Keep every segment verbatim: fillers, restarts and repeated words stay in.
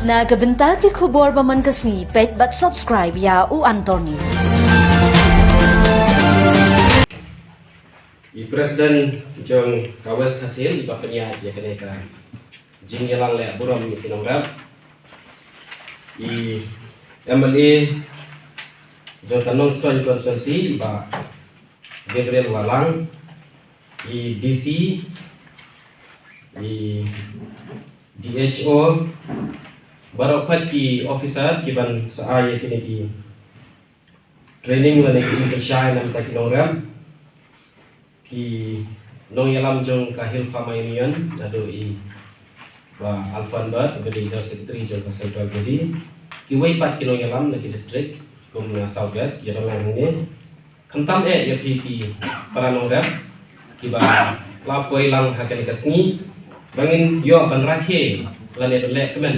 Na ka bynta ki khubor ba man ka sngi, peit bad subscribe ïa u Antor News. I President jong ka West Khasi Hills i ba pynïaid ïa kane ka jingïalang leh burom ïa ki nongrep. I M L A jong ka Nongstoiñ constituency i ba Gabriel Wahlang, i D C, i D H O, baroh khoit ki officer ki ban sa ai ïa kine ki training lane ki jingpynshai na ka bynta ki nongrep, ki nongïalam jong ka Hill Farmer Union, naduh i Bah Alfan Bad, uba dei General Secretary jong ka Central Body, kiwei pat ki nongïalam na ki district kum na South West, ki ïalam lang hangne. Khamtam eh ïa phi ki para nongrep kiba la poi lang ha kane ka sngi, ba ngin ïoh ban rakhe lane ban leh kmen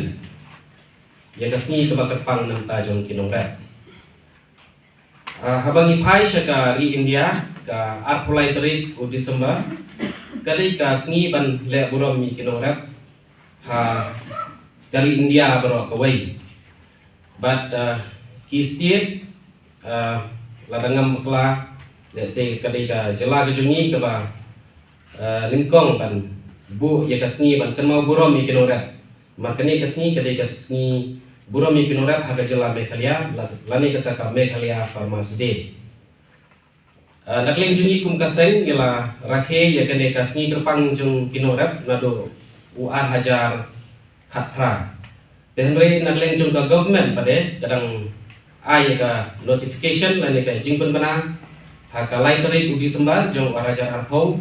ïa ka sngi kaba kyrpang na ka bynta jong ki nongrep. Ah, haba ngi phai sha ka ri India, ka arphew lai tarik u December, ka dei ka sngi ban leh burom ïa ki nongrep ha ka ri India baroh kawei. Bad, ah, ki state, ah, lada ngam bakla, let's say ka dei ka jylla ka jong ngi kaba, ah, nyngkong ban buh ïa ka sngi ban kynmaw burom ïa ki nongrep. Namar kane ka sngi ka dei ka sngi burom ïa ki nongrep ha ka jylla Meghalaya, la-, lane kata ka Meghalaya Farmers Day. Ah, na ka liang jong ngi kum ka seng ngi la rakhe ïa kane ka sngi kyrpang jong ki nongrep naduh u ar hajar khatphra. Te hynrei na ka liang jong ka government pat de ka dang ai ïa ka notification lane ka jingpynbna ha ka lai tarik u December jong u ar hajar arphew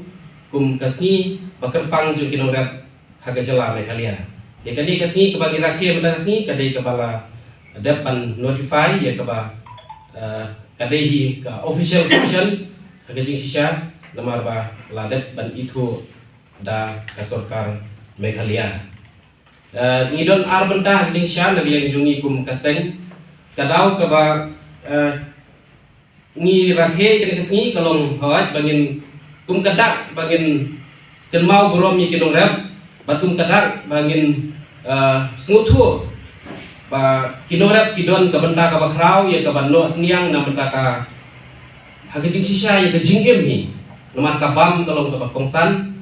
kum ka sngi ba kyrpang jong ki nongrep ha ka jylla Meghalaya. Ïa kane ka sngi kaba ngi rakhe mynta ka sngi ka dei kaba la dep ban notify ïa kaba, eh, ka dei hi ka official function ha ka jingshisha namar ba la dep ban ithuh da ka sorkar Meghalaya. Eh, ngi don ar bynta ha ka jingshisha na ka liang jong ngi kum ka seng. Ka daw kaba, eh, ngi rakhe kane ka sngi ka long hawai ba ngin kum ka dak ba ngin kynmaw burom ïa ki nongrep, bad kum ka dak ba ngin, eh, sngewthuh ba ki nongrep ki don ka bynta kaba khraw ïa kaba noh synñiang na bynta ka ha ka jingshisha ïa ka jingim hi. Namar ka bam ka long kaba kongsan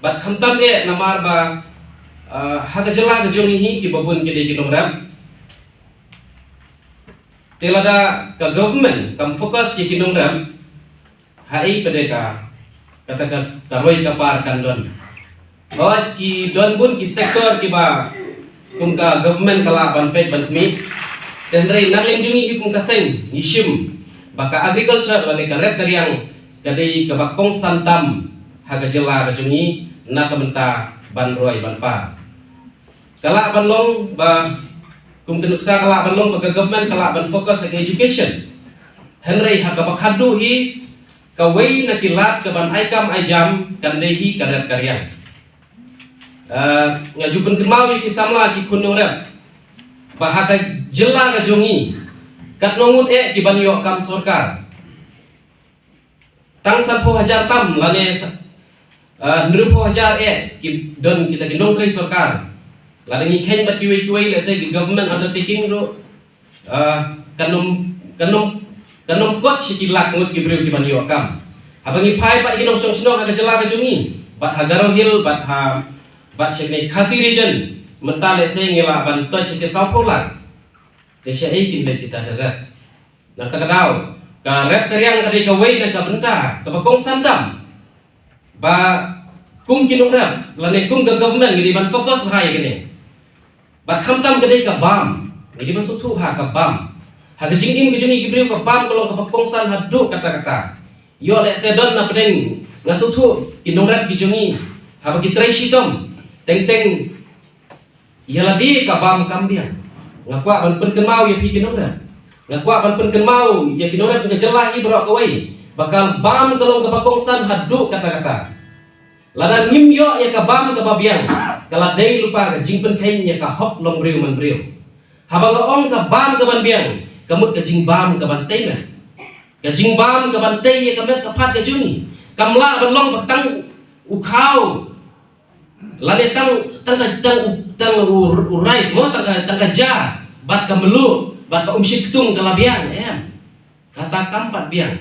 bad khamtam eh namar ba, eh, ha ka jylla ka jong ngi hi kiba bun ki dei ki nongrep. Te lada ka government kam focus ïa ki nongrep, ha ei pat de ka, kata ka, ka roi ka par kan don. Hooid ki don bun ki sector kiba kum ka government ka lah ban peit ban khmih. Te hynrei na ka liang jong ngi hi kum ka seng ngi shim ba ka agriculture lane ka rep ka riang ka dei kaba kongsan tam ha ka jylla ka jong ngi na ka bynta ban roi ban par. Ka lah ban long ba kum ka nuksa ka lah ban long ba ka government ka lah ban focus ha ka education. Hynrei ha kaba khadduh hi kawei na ki lad ka ban ai kam ai jam kan dei hi ka rep ka riang. Ah, nga ju pynkynmaw ïa ki samla ki khun nongrep ba ha ka jylla ka jong ngi katno ngut eh ki ban ïoh kam sorkar. Tang sanphew hajar tam lane sa-, ah, hynriewphew hajar eh ki don kita ki nongtrei sorkar. Lada ngi kheiñ bad kiwei kiwei, let's say ki government undertaking ruh, ah, kan ym, kan ym, kan ym kot shi ki lak ngut ki briew ki ban ïoh kam. Haba ngi phai bad ki nongshong shnong ha ka jylla ka jong ngi bad ha Garo Hill bad ha, bad sha kane Khasi region mynta, let's say ngi lah ban touch shi ki sawphew lak. Te sha ei kin leit kita da rest. Na kata ka daw ka rep ka riang ka dei kawei na ka bynta kaba kongsan tam ba kum ki nongrep lane kum ka government ngi dei ban focus bha ïa kane. Bad khamtam ka dei ka bam, ngi dei ban sngewthuh bha ka bam. Ha ka jingim ka jong ngi ki briew ka bam ka long kaba kongsan haduh katta katta. Ïoh lehse don na pdeng nga sngewthuh ki nongrep ki jong ngi haba ki trei shitom teng teng ïa lade ka bam kam biang. Nga kwah ban pynkynmaw ïa phi ki nongrep, nga kwah ban pynkynmaw ïa ki nongrep jong ka jylla hi baroh kawei ba ka bam ka long kaba kongsan haduh katta katta. Lada ngim ïoh ïa ka bam kaba biang ka la dei lypa ka jingpynkheiñ ïa ka hok long briew man briew. Haba nga ong ka bam ka ban biang ka mut ka jingbam ka ban tei met. Ka jingbam ka ban tei ïa ka met ka phad ka jong ngi. Kam lah ban long ba tang u khaw Lane tang, tang ka, tang u, tang u, u rice mo, tang ka, tang ka ja, bad ka mluh, bad ka umshit ktung ka la biang, em. Kata kam pat biang.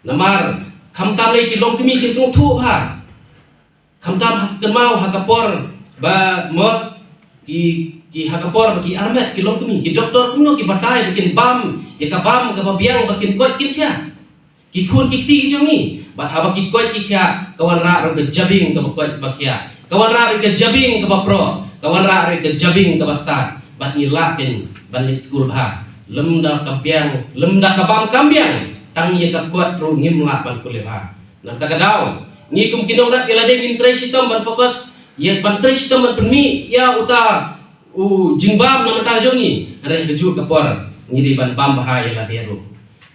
Namar, khamtam lei ki longkmie ki sngewthuh bha. Khamtam ha kynmaw ha ka por ba mo ki, ki ha ka por ba ki armet ki longkmie, ki doktor kumno ki batai ba kin bam ïa ka bam kaba biang ba kin koit kin khiah. Ki khun ki kti ki jong ngi, bad haba ki koit ki khiah, ka wanrah ruh ka jabieng kaba koit ba khiah, ka wanrah ruh ka jabieng kaba proh, ka wanrah ruh ka jabieng kaba stad. Bad ngi lah kin ban leit skul bha. Lymda ka biang, lymda ka bam kam biang, tang ïa ka kot ruh ngim lah ban pule bha. Na kata ka daw, ngi kum ki nongrep ïa lade ngin trei shitom ban focus, ïa ban trei shitom ban pynmih ïa uta u jingbam na bynta jong ngi. Hynrei ha kajuh ka por ngi dei ban bam bha ïa lade ruh.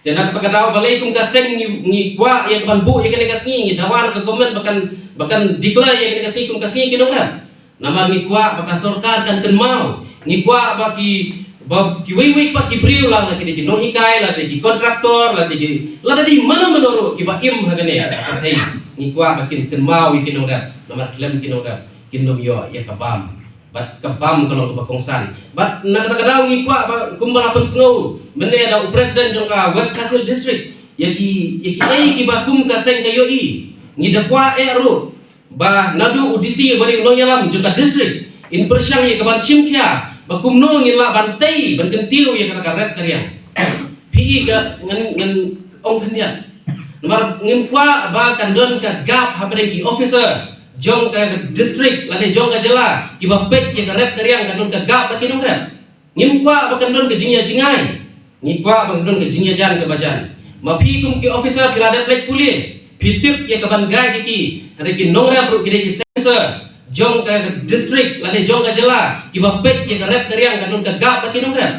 Te na kata ka daw balei kum ka seng ngi, ngi kwah ïa ka ban buh ïa kane ka sngi, ngi dawa na ka government ba kan, ba kan declare ïa kane ka sngi kum ka sngi ki nongrep. Namar ngi kwah ba ka sorkar kan kynmaw. Ngi kwah ba ki, ba kiwei wei pat ki briew, la, la ki dei ki nonghikai, la dei ki kontraktor, la dei ki, la dei mano mano ruh kiba im ha kane ka pyrthei, ngi kwah ba kin kynmaw ïa ki nongrep. Namar khlem ki nongrep kin ym ïoh ïa ka bam. Bad ka bam ka long kaba kongsan. Bad na kata ka daw ngi kwah ba kumba la pynsngew mynne da u president jong ka West Khasi Hills District, ïa ki, ïa kiei kiba kum ka seng ka ïohi, ngi da kwah eh ruh ba naduh u D C ba dei u nongïalam jong ka district, in pyrshang ïa ka ban shim khia ba kumno ngin lah ban tei ban kyntiew ïa kata ka rep ka riang. Phi i ka ngan, ngan ong khyndiat. Namar ngim kwah ba kan don ka gap hapdeng ki officer jong ka district lane jong ka jylla kiba peit ïa ka rep ka riang, kan don ka gap bad ki nongrep. Ngim kwah ba kan don ka jingïa jingai. Ngi kwah ba kan don ka jingïajan kaba jan. Ma phi kum ki officer phi la dep leit pule, phi tip ïa ka ban guide ïa ki. Hynrei ki nongrep ruh ki dei ki sensor jong ka district lane jong ka jylla kiba peit ïa ka rep ka riang, kan don ka gap bad ki nongrep.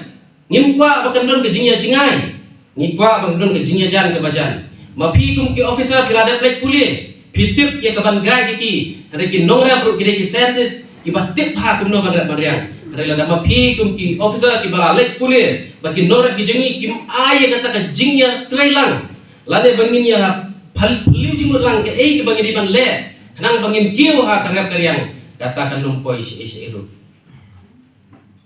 Ngim kwah ba kan don ka jingïa jingai. Ngi kwah ba kan don ka jingïajan kaba jan. Ma phi kum ki officer phi la dep leit pule, phi tip ïa ka ban guide ïa ki. Hynrei ki nongrep ruh ki dei ki scientist kiba tip bha kumno ban rep ban riang. Hynrei lada ma phi kum ki officer kiba la leit pule bad ki nongrep ki jong ngi kim ai ïa kata ka jingïatreilang lane ba ngin ïa phal-, phylliew jingmut lang kaei kaba ngi dei ban leh khnang ba ngin kiew ha ka rep ka riang, kata kan ym poi shaei shaei ruh.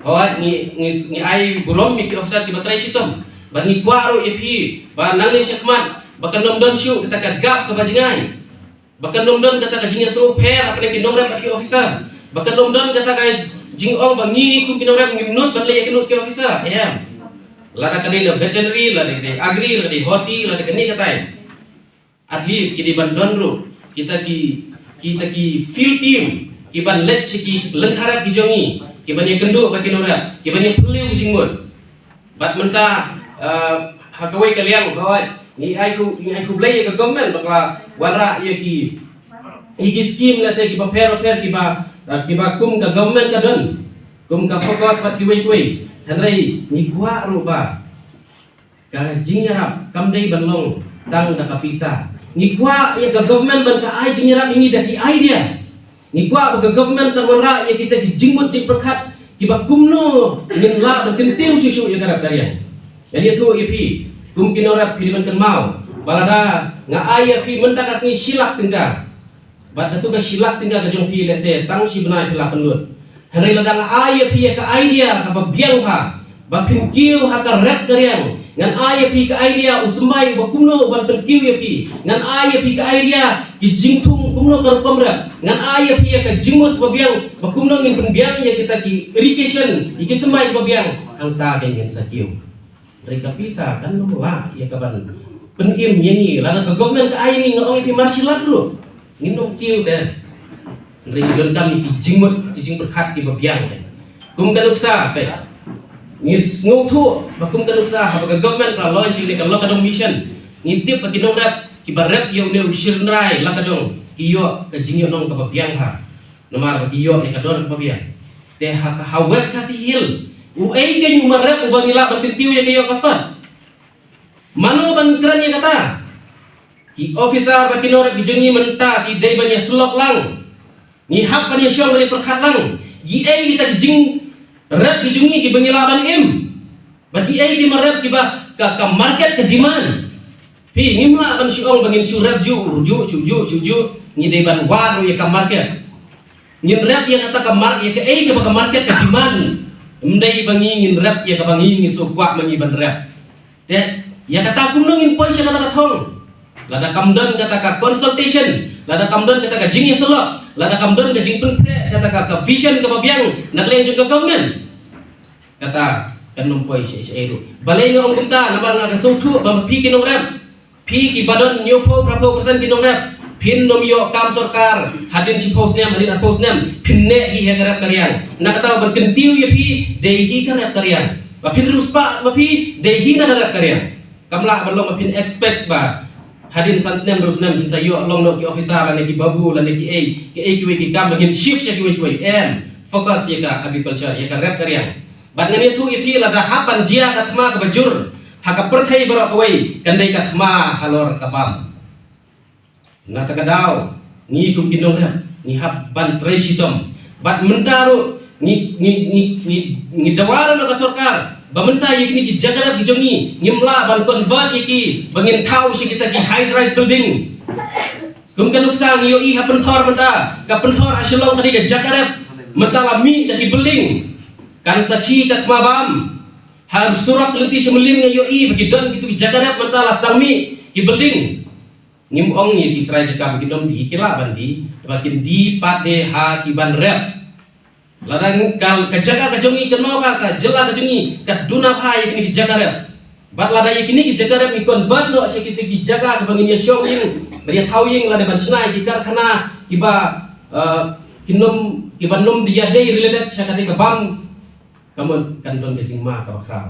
Hooid, ngi, ngi, ngi ai burom ïa ki officer kiba trei shitom. Bad ngi kwah ruh ïa phi ba nangne shakhmat ba kan ym don shuh kata ka gap kaba jngai. Ba kan ym don kata ka jingïasngewpher hapdeng ki nongrep bad ki officer. Ba kan ym don kata ka jingong ba ngi kum ki nongrep ngim nud ban leit ïakynduh ki officer. Em. Lada ka dei na veterinary, lada ka dei agri, lada ka dei horti, lada kane katai. At least ki dei ban don ruh kita ki, kita ki field team ki ban leit sha ki lyngkha rep ki jong ngi, ki ban ïakynduh bad ki nongrep, ki ban ïaphylliew ki jingmut. Bad mynta, eh, ha kawei ka liang, hooid, ngi ai khu-, ngi ai khublei ïa ka government ba ka la wanrah ïa ki, ïa ki scheme lehse kiba pher pher kiba, eh, kiba kum ka government ka don, kum ka FOCUS bad kiwei kiwei. Hynrei ngi kwah ruh ba ka jingïarap kam dei ban long tang da ka pisa. Ngi kwah ïa ka government ban ka ai jingïarap ïa ngi da ki idea. Ngi kwah ba ka government kan wanrah ïa kita ki jingmut jingpyrkhat kiba kumno ngin lah ban kyntiew shuh shuh ïa ka rep ka riang. Ngan ïathuh ïa phi, kum ki nongrep phi dei ban kynmaw ba lada nga ai ïa phi mynta ka sngi shi lak tyngka, bad katu ka shi lak tyngka ka jong phi lehse tang shi bnai phi la pynlut. Hynrei lada nga ai ïa phi ïa ka idea kaba biang bha ba phin kiew ha ka rep ka riang, ngan ai ïa phi ka idea u symbai uba kumno ban pynkiew ïa phi, ngan ai ïa phi ka idea ki jingthung kumno ka rukom rep, ngan ai ïa phi ïa ka jingmut ba biang ba kumno ngin pynbiang ïa kita ki irrigation, ïa ki symbai ba biang, hangta ngin sa kiew. Hynrei ka pisa kan ym lah ïa ka ban pynim ïa ngi, lada ka government ka ai ïa ngi, nga ong ïa phi mar shi lak ruh ngin ym kiew te. Hynrei ngi donkam ïa ki jingmut, ki jingpyrkhat kiba biang te. Kum ka nuksa te, ngi sngewthuh ba kum ka nuksa haba ka government ka la launch ïa ka Lakadong Mission, ngi tip ba ki nongrep kiba rep ïa une u shirynrai Lakadong ki ïoh ka jingïohnong kaba biang bha. Namar ba ki ïoh ïa ka dor kaba biang. Te ha ka, ha West Khasi Hills, uei kein u marep uba ngi lah ban kyntiew ïa ka ïoh ka kot? Mano ban kren ïa kata? Ki officer bad ki nongrep ki jong ngi mynta ki dei ban ïasyllok lang. Ngi hap ban ïashong ban ïapyrkhat lang. Kiei kita ki jingrep ki jong ngi kiba ngi lah ban im? Bad kiei ki marep kiba ka, ka market ka demand? Phi, ngim lah ban shu ong ba ngin shu rep juh juh juh juh juh. Ngi dei ban wad ruh ïa ka market. Ngin rep ïa kata ka mar, ïa kaei kaba ka market ka demand. Ym dei ba ngi ngin rep ïa kaba ngi ngi sngewkwah ma ngi ban rep. Te ïa kata kumno ngin poi sha kata ka thong? Lada kam don kata ka consultation, lada kam don kata ka jingïasyllok, lada kam don ka jingpynpre, kata ka, ka vision kaba biang na ka liang jong ka government. Kata kan ym poi sha, sha ei ruh. Balei nga ong kumta? Namar nga ka sngewthuh ba ma phi ki nongrep, phi kiba don hynñiewphew, phraphew percent ki nongrep, phin ym ïoh kam sorkar hadien shiphew snem, hadien arphew snem, phin neh hi ha ka rep ka riang. Na kata ban kyntiew ïa phi, dei hi ka rep ka riang. Ba phin riewspah ma phi, dei hi na ka rep ka riang. Kam lah ban long ba phin expect ba hadien san snem, hynriew snem, phin sa ïoh long noh ki officer lane ki babu lane ki ei, ki ei kiwei ki kam ba ngin shift sha kiwei kiwei. Em, focus ïa ka agriculture, ïa ka rep ka riang. Bad ngan ïathuh ïa phi, lada hap ban jia ka thma kaba jur ha ka pyrthei baroh kawei, kan dei ka thma halor ka bam. Na kata ka daw, ngi kum ki nongrep, ngi hap ban trei shitom. Bad mynta ruh, ngi, ngi, ngi, ngi, ngi dawa ruh na ka sorkar ba mynta ïa kine ki jaka rep ki jong ngi, ngim lah ban convert ïa ki ba ngin thaw sha kita ki high rise building. Kum ka nuksa ngi ïohi ha Pynthor mynta, ka Pynthor ha Shillong ka dei ka jaka rep, mynta la mih da ki building. Kan sakhi ka thma bam. Ha surok lynti Shimlin nga ïohi ba ki don kitu ki jaka rep, mynta la sdang mih ki building. Ngim ong ïa ki trai jaka ba kin ym die, ki lah ban die, te ba kin die pat de ha ki ban rep. Lada ka, ka jaka ka jong ngi, kynmaw ka, ka jylla ka jong ngi ka duna bha ïa kine ki jaka rep. Bad lada ïa kine ki jaka rep ngi convert noh sha kine ki jaka kaba ngin ïa shong ïing, ban ïa thaw ïing, lada ban shna ïa ki karkhana kiba, eh, kin ym, kiba ym dei ïa dei related sha kata ka bam, ka mut kan don ka jingma kaba khraw.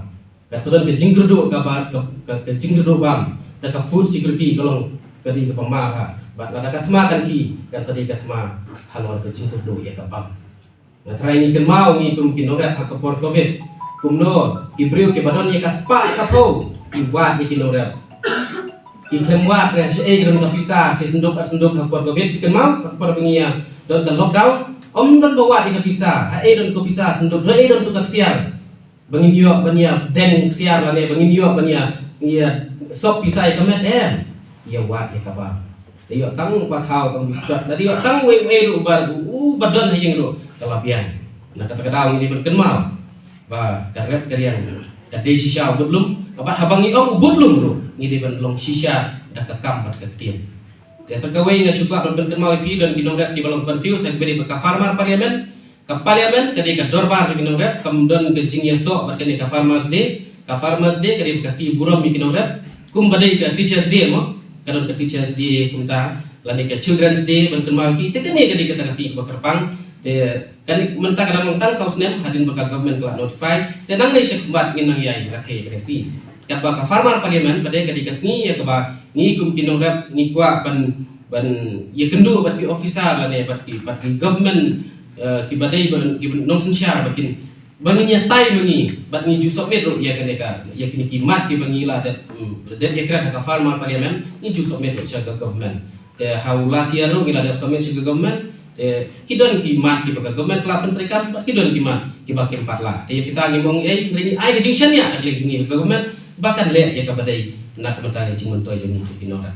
Kan sa don ka jingkyrduh kaba, ka, ka, ka jingkyrduh bam, da ka food security ka long ka dei kaba ma ka. Bad lada ka thma kan khih, kan sa dei ka thma halor ka jingkyrduh ïa ka bam. Nga trai ngi kynmaw ngi kum ki nongrep ha ka por covid. Kumno ki briew kiba don ïa ka spah ka phew ki wad ïa ki nongrep. Ki khlem wad re, shaei don ka pisa, shi synduk ar synduk ha ka por covid, ki kynmaw ha ka por ba ngi ïa don ka lockdown. Ym don ba wad ïa ka pisa, haei don ka pisa synduk, haei don tu ka ksiar. Ba ngin ïoh ban ïa deng ksiar lane ba ngin ïoh ban ïa, ïa sop pisa ïa ka met, em. Ïa wad ïa ka bam. Da ïoh tang kwah thaw tang biskot, da ïoh tang wei wei ruh ba, u ba don ha ïing ruh ka la biang. Na kata ka daw ngi dei ban kynmaw ba ka rep ka riang ka dei shisha u budlum, ka bad haba ngi ong u budlum ruh ngi dei ban long shisha da ka kam bad ka ktien. Te sa kawei nga shu kwah ban pynkynmaw ïa phi, don ki nongrep kiba long confuse, ha kaba dei ba ka farmer parliament, ka parliament ka dei ka dorbar jong ki nongrep, kam don ka jingïasoh bad kane ka Farmers Day. Ka Farmers Day ka dei ka sngi burom ïa ki nongrep, kumba dei ka Teachers Day mo, ka don ka Teachers Day kumta, lane ka Children's Day ban kynmaw ïa ki. Te kane ka dei kata ka sngi kaba kyrpang. Te kane mynta ka dang long tang saw snem hadien ba ka government ka la notify. Te nangne shakhmat ngin nang ïai rakhe ïa kane ka sngi. Katba ka farmer parliament ba dei ka dei ka sngi ïa kaba ngi kum ki nongrep ngi kwah ban, ban ïakynduh bad ki officer lane bad ki, bad ki government, eh, kiba dei ban, kiba nongsynshar ba kin, ba ngin ïatai ma ngi bad ngi ju submit ruh ïa kane ka, ïa kine ki mat kiba ngi la dep, hmm, dep ïakren ha ka farmer parliament, ngi ju submit ruh sha ka government. Te ha u last year ruh ngi la dep submit sha ka government. Te ki don ki mat kiba ka government ka la pyntreikam, bad ki don ki mat kiba kim pat lah. Te ïa kita ngi mong ei, ngi ai ka jingshaniah ka dei jong ngi ha ka government ba kan leh ïa kaba dei na ka bynta ka jingmyntoi jong ngi ki nongrep.